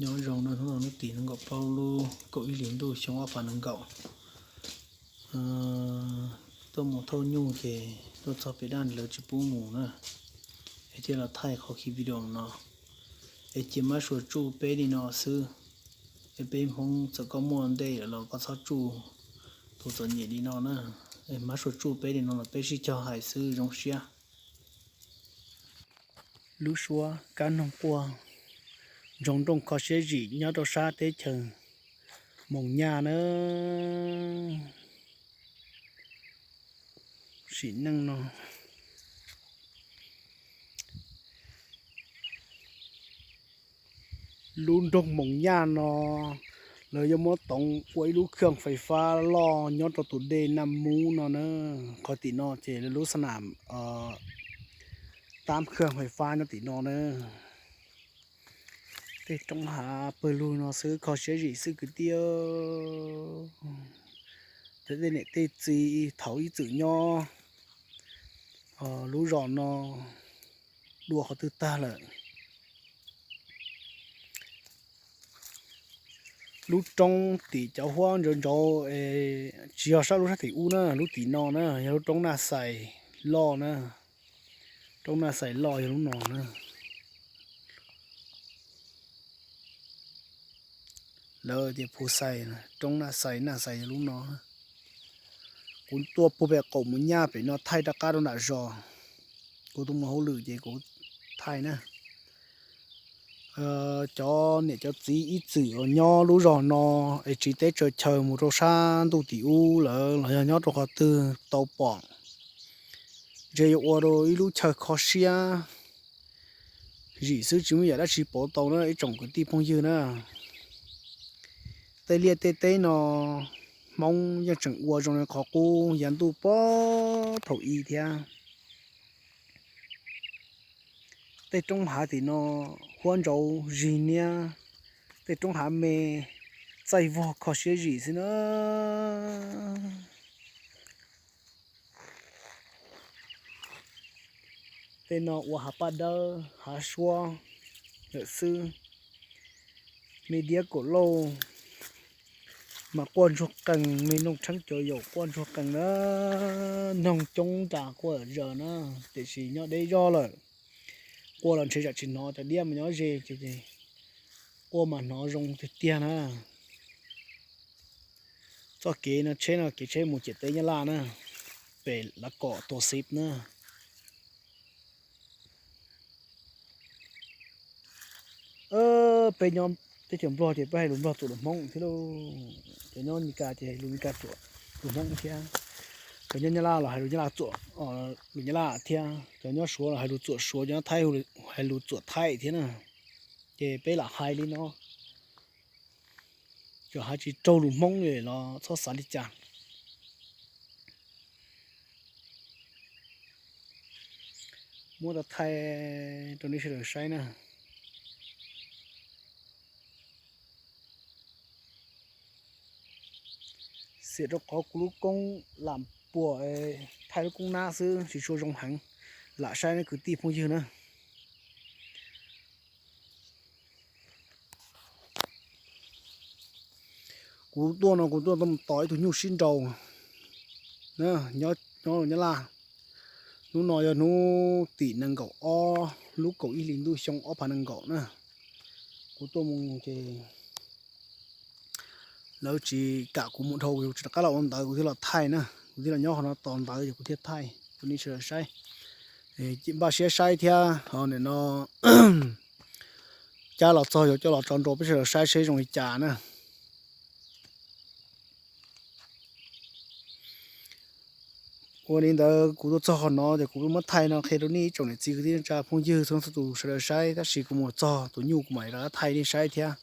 Nyob zoo no, hnub no hnub tim nees nkaum plaub lub kaum ib hlis ntuj xyoo ob phav nees nkaum. Tuaj mus thauj nyuj ces tuaj txog pem daj lawv tsis pub mus na, es thiaj los thaij qhov khi video no. Es cia mab suav tsuj peb li no xwb. Es peb Hmoob txawm koj muaj ntej lawm los koj txhob tsuj tus txom nyem li no na. Es mab suav tsuj peb li no los peb sib cog hais xwb zoo siab. Lub suab kab noog quaj ntsoog nrooj kho siab zim nyob rau sab teb chaws Moos Nyaj na. Sim neej no, lub nroog Moos Nyaj no lawv yuav muab toov ua ib lub khaj fais fab loj nyob rau tus dej Naj Mub no na. Qhov tim no ces lub xab nam tab khaj fais fab nyob tim no na. Tej roob hav pawg lug no xwb, kho siab zim xwb kwv tij. Cov tej niam tej txiv thaum ib txwm nyob lub zos no dua qhov twg tag lawm. Lub roob tim cov huab ntsauv ntsauv, tsis yog sab lub sab tim ub na, lub tim no na yog lub roob Naj Xais loj na. Roob Naj Xais loj yog lub no na. Lawv tias Phu Xais, roob Naj Xais, Naj Xais yog lub no. Kuv tuaj puag pem qaum Moos Nyaj pem no thaij rov qab rau nram zos. Kuv tuaj mus hauj lwm ces kuv thaij na. Cov niam cov txiv ib txwm uas nyob lub zos no es tsiv teb tsaws chaw mus rau sab ntuj tim ub lawm los yog nyob rau qhov twg tau pom, ntshe yuav ua rau ib lub chaw kho siab zim xwb tsis muaj yam dab tsi pauv tau na ib tsoom kwv tij phooj ywg na. Tej liaj tej teb no Hmoob yeej tseem ua zoo li qhov qub yav ntuj puag thaum i thiab. Tej roob hav tim no huab ntsauv zig niab, tej roob hav me txaij vog kho siab zim xwb na. Tej no ua hav paj dawb hav suab lawm xwb. Me diab kaum lauj mas quaj ntsuag qees, me noog tsheeb cov yaum quaj ntsuag qees na. Noog coob tas quaj zaws na, tiam sis nyob deb zog lawm, quaj los ntshe zam tsis hnov, cov diab mas nyob ze ces quaj mas hnov zoo tiag tiag na. Txoj kev no tsheb no kev tsheb mus ciam teb Nyab Laj na, pem Lav Kom Tua Xib na. Peb nyob teb chaws Nplog ces peb hais lus Nplog txuam lus Hmoob thiab lauj. Cov nyob Mes Kas ces hais lus Mes Kas txuam lus Hmoob thiab. Cov nyob Nyab Laj los hais lus Nyab Laj txuam lus Nyab Laj thiab. Cov nyob Suav los hais lus txuam Suav, cov nyob Thaib hais lus txuam Thaib thiab na. Ces peb lam hais li no, txawm hais tsis raug lus Hmoob li los txhob xav li cas. Muab tau thaij rau nej sawv daws saib na. Xiam rau qhov kuv lub koob lam puas thaij lub koob nab xwb tsis tshua zoo heev. Lam saib nej kwv tij phooj ywg na. Kuv tuaj no kuv tuaj tos ib tug nyuj sib nraus nyob Nyab Laj. Hnub no yog hnub tim nees nkaum ob lub kaum ib hlis ntuj xyoo ob phav nees nkaum na. Kuv tuaj mus ces lawv tsis kam kuv mus dhau, kuv tsis rov qab los ua ntawv, kuv thiaj los thaij na. Kuv thiaj los nyob qhov no tos ntawv ces kuv thiaj thaij rau nej sawv daws saib. Npaj siab saib thiab ho nim no cab los txog yuav coj los tso nrau peb sawv daws saib seb zoo li cas na. Ua li ntawd kuv tuaj txog qhov no ces kuv muab thaij no qhia rau nej ib tsoom niam txiv kwv tij neej tsa phooj ywg txhua txhua tus sawv daws saib, tab sis kuv mus txog tus nyuj kuv mam li rov qab thaij nej saib thiab.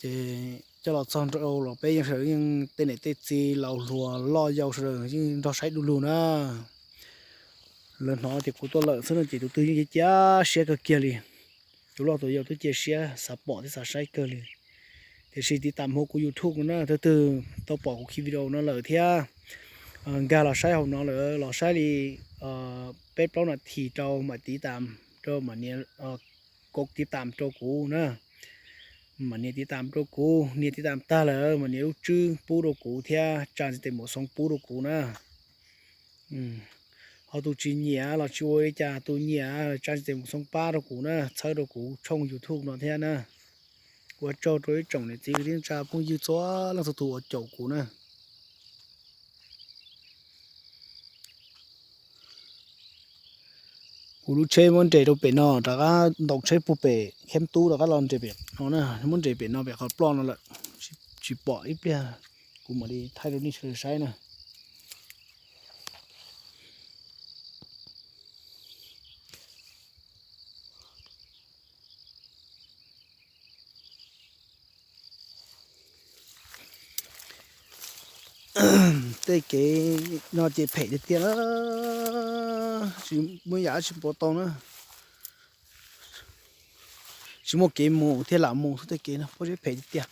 Ces coj los txog nrau los peb yeej sawv daws yeej tej niam tej txiv laus hluas loj yau sawv daws yeej nrog saib du lug na. Lawv hnov tias kuv tuaj lawm xwb no ces tus twg yeej cia siab kawg kiag li. Tus loj tus yau twb cia siab xav pom thiab xav saib kawg li. Tiam sis tiv tam hauv kuv YouTube no na, tus twg tau pom kuv khi video no lawm thiab nkag los saib hauv no lawm los saib li peb plaub nas this rau mam tiv tam rau mam nias kov tiv tam rau kuv na. Mas nias tiv tam rau kuv, nias tiv tam tag lawm mas nias lub tswb pub rau kuv thiab tsa ntsis tes mus xoo pub rau kuv na. Ho tus tsis nyiam los tsis ua li cas, tus nyiam tsa ntsis tes mus xoo pab rau kuv na, txhawb rau kuv tshooj YouTube no thiab na. Ua tsaug rau ib tsoom niam txiv kwv tij neej tsa phooj ywg txhua leej txhua tus uas caum kuv na. Kuv lub tsheb muab nres rau pem no rov qab ntaus tsheb puag pem Kheb Tub rov qab los nres pem no na, muab nres pem no pem qhov ploj no lawm, tsis pom ib pliag, kuv mam li thaij rau nej sawv daws saib na. Tej kev no ces phem tiag tiag na, tsis muaj yam tsis pov tau na. Tsis muaj kev mus thiaj lam mus xwb, tej kev no pob zeb phem tiag tiag.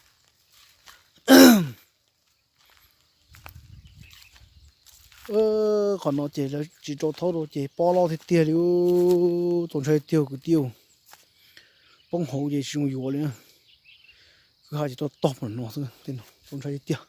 Qhov no ces lawv tsis rau thaub rau ces pob loj tiag tiag li, txaus ntshai tiag kwv tij. Poob hauv ces tsis zoo yuav li na. Kwj ha ces toj tog pam no xwb, txaus ntshai tiag tiag.